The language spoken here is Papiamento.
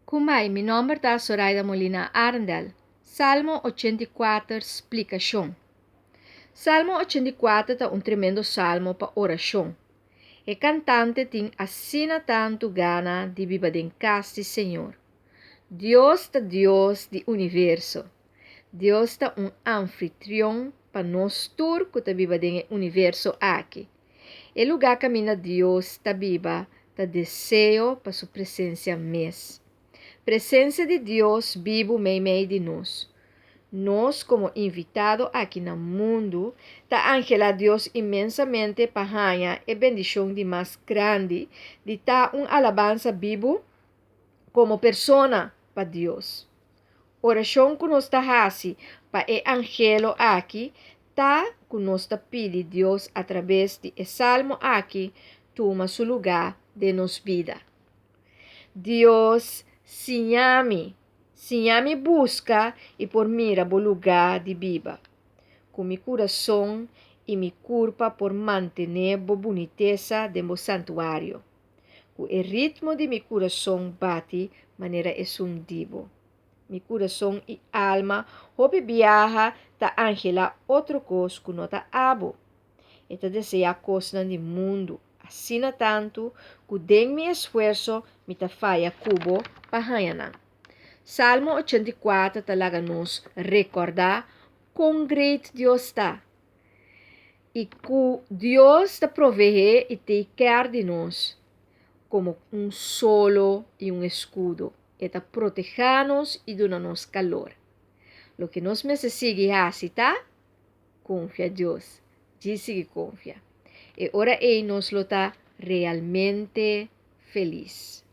Kumbai, mi nomber ta Soraida Molina Arendel. Salmo 84 Splikashon. Salmo 84 ta un tremendo salmo pa orashon. E kantante tin asina tantu gana di biba den kas di Señor. Dios ta Dios di universo. Dios ta un anfitrion pa nos tur ku ta biba den e universo aki. E lugá kaminda Dios ta biba ta deseo pa su presensia mes. Presensia di Dios bibu meimei di nos. Nos komo invitado aki na mundu ta anhelá Dios inmensamente pa haña e bendishon di mas grandi di ta un alabansa bibu komo persona pa Dios. Orashon ku nos ta hasi pa e anhelo aki ta ku nos ta pidi Dios atrabes di e salmo aki tuma su lugá den nos bida. Dios, siña mi, siña mi buska i por mira bo lugá di biba. Ku mi kurason i mi kurpa por mantené bo bunitesa den bo santuario. Ku e ritmo di mi kurason bati manera esun di bo. Mi kurason i alma hopi biaha ta anhelá otro kos ku no ta abo. E ta deseá kosnan di mundu asina tantu ku den mi esfuerso mi ta faya ku bo pa haña nan. Salmo 84 ta laga nos rekordá kon great Dios ta i ku Dios ta proveé i take care di nos komo un solo i un eskudo. E ta protehá nos i duna nos kalor. Loke nos mester sigui hasi ta konfia Dios. Djis sigui konfia. E ora ei nos lo ta realmente felis.